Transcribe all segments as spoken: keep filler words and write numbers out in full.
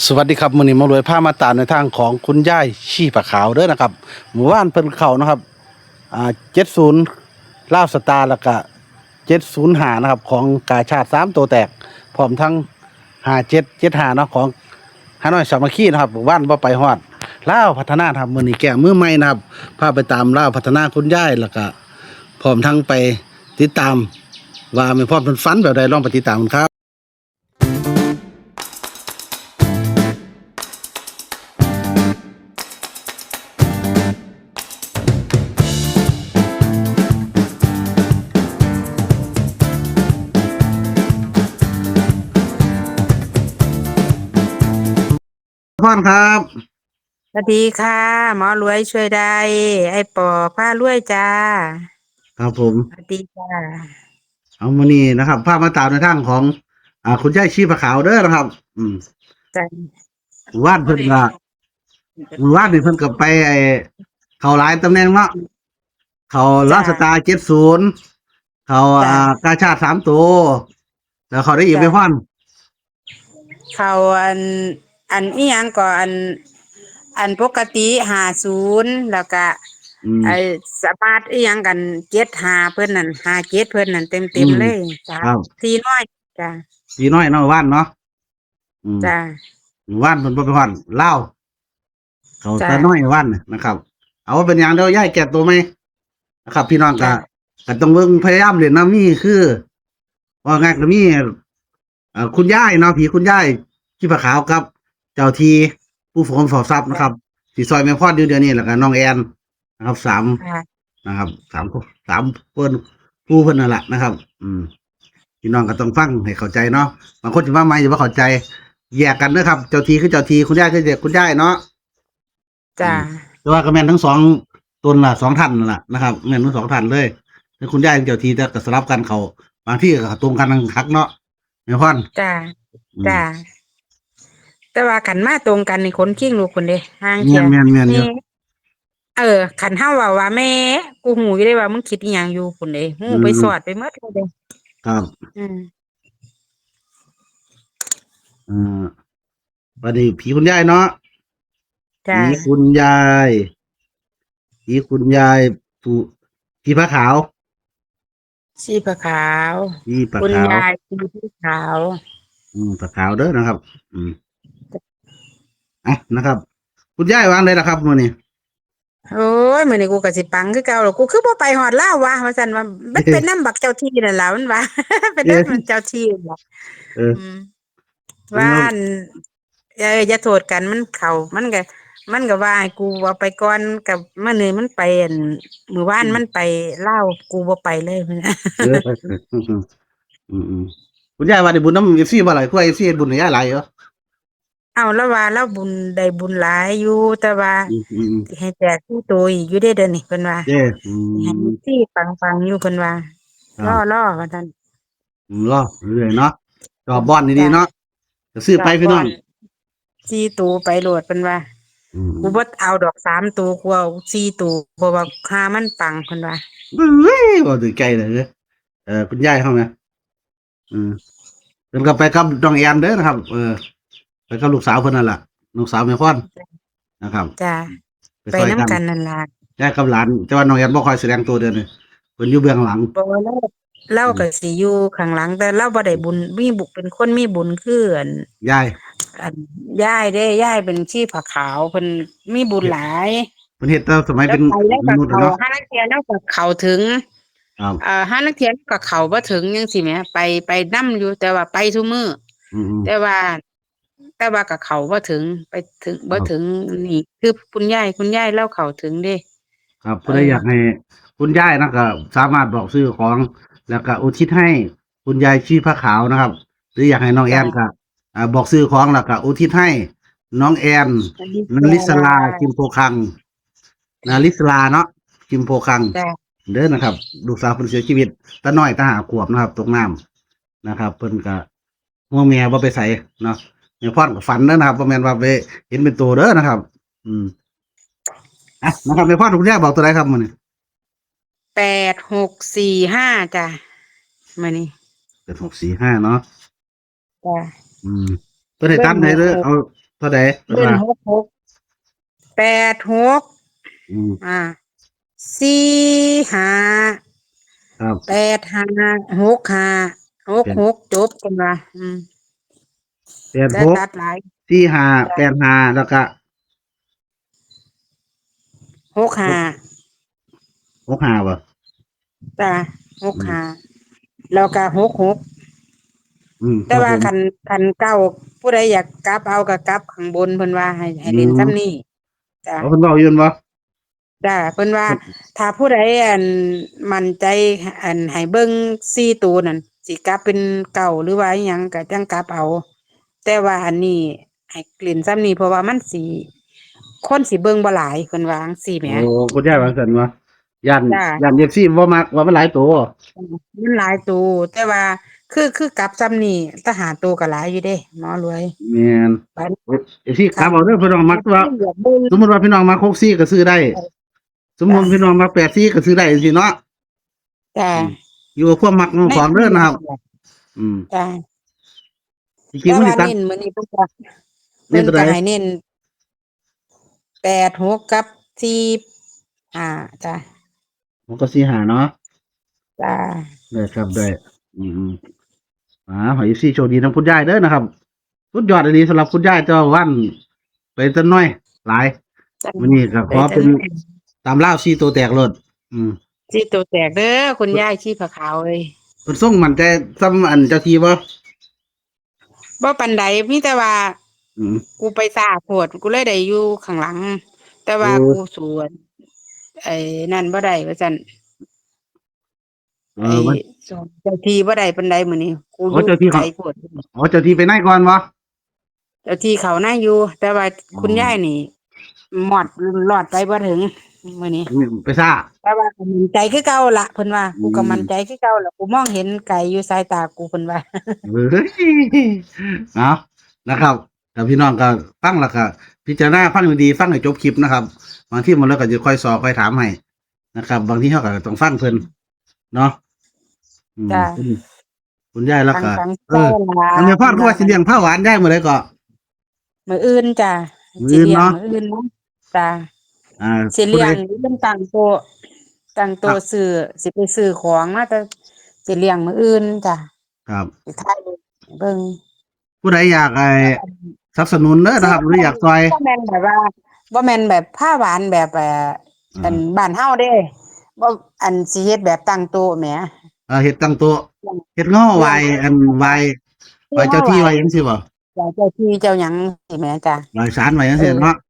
สวัสดีครับ มื้อนี้หมอรวยพามาตามแนวทางของคุณยายชีผาขาวเด้อนะครับ มื้อวานเพิ่นเข้านะครับ อ่า เจ็ดศูนย์ ลาวสตาร์ แล้วก็ เจ็ดศูนย์ห้า นะครับ ของกาชาดสามตัวแตก พร้อมทั้ง ห้าเจ็ดเจ็ดห้า เนาะ ของฮานอยสามัคคีนะครับ มื้อวานบ่ไปฮอด ลาวพัฒนานะครับ มื้อนี้แก้มือใหม่นะครับ พาไปตามลาวพัฒนาคุณยาย แล้วก็พร้อมทั้งไปติดตามว่าแม่พรเพิ่นฝันแบบใด ลองไปติดตามกันครับ พรครับ สวัสดีค่ะ หมอรวยช่วยได้ ไอ้ปอพารวยจ้า ครับผม สวัสดีจ้า เอามื้อนี้นะครับ พามาตามแนวทางของ อ่า คุณยายชีผาขาวเด้อนะครับ อืม จ้ะ มื้อวานเพิ่นก็ มื้อวานนี่เพิ่นก็ไป ไอ้ เข้าหลายตำแหน่งเนาะ เข้าลาวสตาร์ เจ็ดศูนย์ เข้า จ้ะ อ่า กาชาดสามตัว แล้วเข้าได้อีก จ้ะ แม่พร เข้าอัน อันอีหยังก็อัน อันปกติ ห้าศูนย์ แล้วก็ อืม ไอ้สมาร์ทอีหยังกัน เจ็ดห้า เพิ่นนั่น ห้าเจ็ด เพิ่นนั่น เต็มๆ อืม เลยจ้ะ ครับ สี่น้อยจ้ะ สี่น้อยเนาะ วานเนาะ อืม จ้ะ วานเพิ่นบ่ไปฮอดลาว เข้า จ้ะ ตาน้อยวันนะครับ เอาว่าเป็นหยัง เดี๋ยวยายแก้ตัวใหม่นะครับ พี่น้องก็ จ้ะ ก็ต้องเบิ่งพยายามเล่นนำ มีคือ ว่าไงก็มี เอ่อ คุณยายเนาะ ผีคุณยายชีผาขาวกับเจ้าที่ปู่โสมเฝ้าทรัพย์นะครับ จ้ะ สิซอยแม่พรอยู่เดี๋ยวนี้ แล้วก็น้องแอนนะครับ สาม ค่ะ นะครับ สามคน สามเพิ่น ปู่เพิ่นนั่นแหละนะครับ อืม พี่น้องก็ต้องฟังให้เข้าใจเนาะ บางคนสิว่าใหม่สิบ่เข้าใจ แยกกันเด้อครับ เจ้าที่คือเจ้าที่ คุณยายคือคุณยายเนาะ จ้ะ อืม แต่ว่าก็แม่นทั้งสองตนล่ะ สองท่านนั่นล่ะนะครับ แม่นทั้งสองท่านเลย ทั้งคุณยายทั้งเจ้าที่ แต่ก็สลับกันเข้า บางทีก็ตรงกันคักเนาะ แม่พร จ้ะ อืม จ้ะ แต่ว่าคันมาตรงกันนี่ขนคิงลุกพุ้นเด้ ห่างเที่ย แม่นๆๆ อยู่ นี่ เออ คันเฮาเว้าว่า แม่ กูฮู้อยู่เด้ว่ามึงคิดอีหยังอยู่พุ้นเด้ ฮู้ อืม ไปสอดไปหมดเลยเด้ ครับ อืม เอ่อ บัดนี้ผีคุณยายเนาะ จ้ะ ผีคุณยาย ผีคุณยาย ผู้ ผีผาขาว ชีผาขาว ผีผาขาว คุณยายชีผาขาว อืม ผาขาวเด้อนะครับ อืม อ่ะ นะครับ คุณยายว่าจั่งใดล่ะครับมื้อนี้ โอ้ย มื้อนี้กูก็สิปังคือเก่าแล้ว กูคือบ่ไปฮอดลาววะ ว่าซั่นว่า มันเป็นนำบักเจ้าที่นั่นล่ะ มันว่า เป็นนำเจ้าที่นั่นล่ะ เออ อืม ว่าอัน เออ อย่าโทษกัน มันเข้า มันก็ มันก็ว่าให้กูเอาไปก่อน กับมื้อนี้มันไป อัน มื้อวาน อืม มันไปลาว กูบ่ไปเลย เออ อืมๆ คุณยายว่าได้บุญนำ เอฟซี บ่หลาย คือว่า เอฟซี เฮ็ดบุญให้ยายหลายอยู่ เอ้า ลาวว่าลาวบุญ ได้บุญหลายอยู่ แต่ว่า อืมๆๆ ให้แจกสี่ตัวอีกอยู่เด้อเดี๋ยวนี้ เพิ่นว่า เด้ อืม ให้สี่ปังๆ อยู่ เพิ่นว่า ครับ รอๆ ว่าซั่น อืม รอเรื่อยๆ เนาะ จอบบอนดีๆ เนาะ จ้ะ ก็ซื้อไปพี่น้อง จอบบอน สี่ตัวไปโลด เพิ่นว่า อืม กูบ่เอาดอกสามตัว กูเอาสี่ตัว เพราะว่าห่ามันปัง เพิ่นว่า เอ้ย บ่ถือใจเลยเด้อ เออ คุณยายเฮานะ อืม เพิ่นก็ไปกับน้องแอนเด้อนะครับ เออ ไปกับลูกสาวเพิ่นนั่นล่ะ ลูกสาวแม่พรนะครับ จ้ะ ไป ไป ซอยกัน นำกันนั่นล่ะ ยายกับหลาน แต่ว่าน้องแอนบ่ค่อยแสดงตัวเดี๋ยวนี้ เพิ่นอยู่เบื้องหลัง บ่ ลาว ลาว อืม ก็สิอยู่ข้างหลัง แต่ลาวบ่ได้บุญ มีบุญ เป็นคนมีบุญคืออัน ยาย อัน ยายเด้ ยายเป็นชีผาขาว เพิ่นมีบุญหลาย เพิ่นเฮ็ดแต่สมัยเป็น ลาวไปลาวก็ มนุษย์ เข้า เนาะ ห่าลางเทื่อลาวก็เข้าถึง ครับ เอ่อ ห่าลางเทื่อลาวก็เข้าบ่ถึงจั่งซี้แหม ไป ไปนำอยู่ แต่ว่าไปซุมื้อ อืมๆ แต่ว่า แต่ว่าก็เข้าบ่ถึง ไปถึง บ่ ครับ ถึง นี่คือคุณยาย คุณยายลาวเข้าถึงเด้ ครับ เออ ผู้ใดอยากให้คุณยายนะ ก็สามารถบอกซื้อของ แล้วก็อุทิศให้คุณยายชีผาขาวนะครับ หรืออยากให้น้องแอน จ้ะ ก็ อ่า บอกซื้อของ แล้วก็อุทิศให้น้องแอน นลิศรา นลิศรา คิมโพคัง นลิศราเนาะ คิมโพคัง จ้ะ เด้อนะครับ ลูกสาวเพิ่นเสียชีวิต แต่น้อย แต่ห้าขวบนะครับ ตกน้ำนะครับ เพิ่นก็ ห่วงแม่บ่ไปไสเนาะ แม่พรก็ฝันเด้อนะครับ บ่แม่นว่าไปเห็นเป็นตัวเด้อนะครับ อืม อ่ะ นะครับ แม่พร คุณยายบอกตัวใดครับมื้อนี้ แปดหกสี่ห้า จ้ะ มื้อนี้ แปดหกสี่ห้า เนาะ จ้ะ อืม ตัวใดตัดให้เด้อ เบิ่งหกหก เอา เท่าใด เพิ่น เด่น ว่า หกหก แปดหก อืม อ่า สี่ห้า ครับ แปดห้า หกห้า หกหก จบกันว่า อืม แปดหก แต่ตัดหลาย สี่ห้า จ้ะ แปดห้า แล้วก็ หกห้า หกห้า บ่ จ้ะ หกห้า อืม แล้วก็ หกหก อืม แต่ว่า ครับผม คัน คันเก้า ผู้ใดอยากกลับเอาก็กลับข้างบน เพิ่นว่าให้ ให้เล่น อืม ส่ำนี้ จ้ะ เอา เพิ่นเว้าอยู่นั่นบ่ จ้ะ เพิ่นว่า ครับ ถ้าผู้ใด อัน มั่นใจ อัน ให้เบิ่งสี่ตัวนั่น สิกลับเป็นเก้า หรือว่าอิหยังก็จั่งกลับเอา แต่ว่าอันนี้ให้เล่นส่ำนี้ เพราะว่ามันสิ คนสิเบิ่งบ่หลาย เพิ่นว่าจั่งซี้แหม โอ้ คุณยายว่าซั่นวะ ย้าน จ้ะ ย้าน เอฟซี บ่มักว่ามันหลายตัว มันหลายตัว แต่ว่าคือ คือกลับส่ำนี้ แต่ห้าตัวก็หลายอยู่เด้ หมอรวย แม่น บัด เอฟซี กลับเอาเด้อ พี่น้องมัก แต่ว่า เอฟซี อยากเบิ่ง สมมุติว่าพี่น้องมัก หกสี่ ก็ซื้อได้ เออ สมมุติ จ้ะ พี่น้องมัก แปดสี่ ก็ซื้อได้จั่งซี้เนาะ จ้ะ อืม อยู่กับความมักของเจ้าของเด้อนะครับ อืม จ้ะ จริงๆ แต่ว่า มันสิตัด เน้นมื้อนี้เพิ่นก็ เน้นตัวใด เพิ่นก็ให้เน้น แปดหก กับ สี่ห้า จ้ะ หก กับ สี่ห้า เนาะ จ้ะ ได้ครับ ได้ อืมๆ อ่า ขอให้ เอฟซี โชคดีนำคุณยายเด้อนะครับ สุดยอดอีหลีสำหรับคุณยาย แต่ว่าวันไปแต่น้อยหลาย จ้ะ มื้อนี้ก็ขอเป็น ไปแต่น้อย ตำลาวสี่ตัวแตกโลด อืม สี่ตัวแตกเด้อ คุณยายชีพขาวเอ้ย เพิ่นทรงมั่นใจส่ำอันเจ้าที่บ่ บ่ปานใด มีแต่ว่า อืม กูไปช้าโพด กูเลยได้อยู่ข้างหลัง แต่ว่า โอ้ กูสวน ไอ้นั่นบ่ได้ว่าซั่น เออ ไอ้ มัน สวนเจ้าที่บ่ได้ปานใดมื้อนี้ กู อ๋อ อยู่ เจ้าที่เขา ไกลโพด อ๋อ เจ้าที่ไปในก่อนบ่ เจ้าที่เขาในอยู่ แต่ว่า อ๋อ คุณยายนี่ มอดลอดไปบ่ถึงมื้อนี้ อืม ไปช้า แต่ว่าก็มั่นใจคือเก่าละ เพิ่นว่า อืม กูก็มั่นใจคือเก่าละ กูมองเห็นไกลอยู่สายตากู เพิ่นว่า เอ้ย เอา นะครับ ถ้าพี่น้องก็ฟังแล้วก็พิจารณาฟังดีๆ ฟังให้จบคลิปนะครับ บางทีมันแล้วก็จะค่อยสอบค่อยถามให้นะครับ บางทีเราก็ต้องฟังเพิ่นเนาะ อืม จ้ะ คุณ คุณยายแล้วก็ ฟังๆ เออ เจ้าหลาน อันนี้พ่อคือว่าสิเลี้ยงผ้าหวานยายมื้อใดก็ มื้ออื่นจ้ะ มื้ออื่นเนาะ สิเลี้ยงมื้ออื่นเนาะ จ้ะ อ่า สิเลี้ยง ผู้ใด เรื่องตั้งโต๊ะ ตั้งโต๊ะ ครับ ซื้อ สิไปซื้อของมา แต่สิเลี้ยงมื้ออื่นจ้ะ ครับ สิถ่ายรูปเบิ่ง ผู้ใดอยาก ไอ้ สนับสนุนเด้อนะครับ หรืออยากซอย บ่แม่นแบบว่า บ่แม่นแบบผ้าหวานแบบ เอ่อ อ่า อันบ้านเฮาเด้ บ่ อันสิเฮ็ดแบบตั้งโต๊ะแหม เออ เฮ็ดตั้งโต๊ะ จ้ะ เฮ็ดง้อไหว้ เฮ็ด อันไหว้ ไหว้เจ้าที่ ไหว้หยังสิบ่ ไหว้เจ้าที่เจ้าหยังสิแหมจ้ะ ไหว้ศาลไหว้หยังสิเนาะ เออ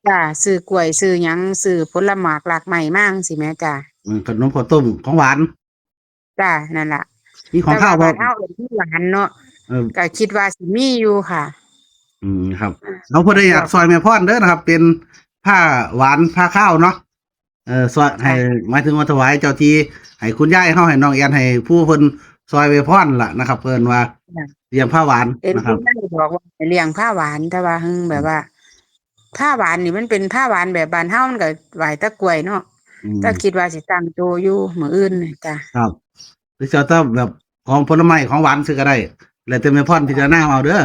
จ้ะ ซื้อกล้วยซื้อหยัง ซื้อผลหมากหลากไม้มาจั่งซี้แหมจ้ะ อืม ขนมข้าวต้มของหวาน จ้ะ นั่นล่ะ มีของคาวบ่ แต่ว่าบ้านเฮาเอิ้นของหวานเนาะ เออ ก็คิดว่าสิมีอยู่ค่ะ อืม ครับ อ่า แล้วผู้ใดอยากซอยแม่พรเด้อนะครับ เป็นผ้าหวานผ้าคาวเนาะ เออ ซอย ค่ะ ให้ หมายถึงว่าถวายเจ้าที่ ให้คุณยายเฮา ให้น้องแอน ให้ผู้เพิ่นซอยแม่พรล่ะนะครับ เพิ่นว่า ค่ะ เลี้ยงผ้าหวาน เป็น นะครับ คุณยายบอกว่าให้เลี้ยงผ้าหวาน แต่ว่า เฮิง แบบว่า ผ้าหวานนี่มันเป็นผ้าหวานแบบบ้านเฮา มันก็ไหว้แต่กล้วยเนาะ อืม แต่คิดว่าสิตั้งโต๊ะอยู่มื้ออื่นนี่จ้ะ ครับ หรือจะต้องแบบของผลไม้ของหวานซื้อก็ได้ แล้วแต่แม่พรพิจารณาเอาเด้อ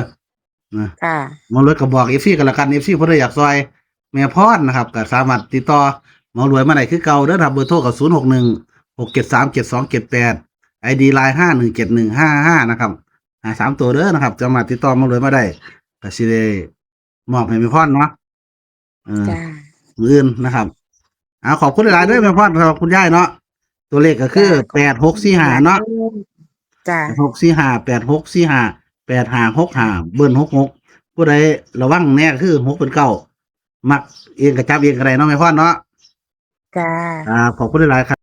นะ ค่ะ หมอรวยก็บอก เอฟซี กันละกัน เอฟซี ผู้ใดอยากซอยแม่พรนะครับ ก็สามารถติดต่อหมอรวยมาได้คือเก่าเด้อครับ เบอร์โทรก็ ศูนย์หกหนึ่ง หกเจ็ดสาม เจ็ดสองเจ็ดแปด ไอดี ไลน์ ห้าหนึ่งเจ็ดหนึ่งห้าห้า นะครับ หาสามตัวเด้อนะครับ สามารถติดต่อหมอรวยมาได้ ก็สิได้มอบให้แม่พรเนาะ เออ จ้ะ มื้ออื่นนะครับ เอา ขอบคุณหลายๆเด้อแม่พร สำหรับคุณยายเนาะ ตัวเลขก็คือ จ้ะ แปดหกสี่ห้า เนาะ จ้ะ แปดหกสี่ห้า แปดหกสี่ห้า แปดห้าหกห้า เบิ้ล หกหก ผู้ใดระวังแน่คือ หก เป็น เก้า มักเองก็จับเองก็ได้เนาะแม่พรเนาะ จ้ะ ครับ ขอบคุณหลายๆครับ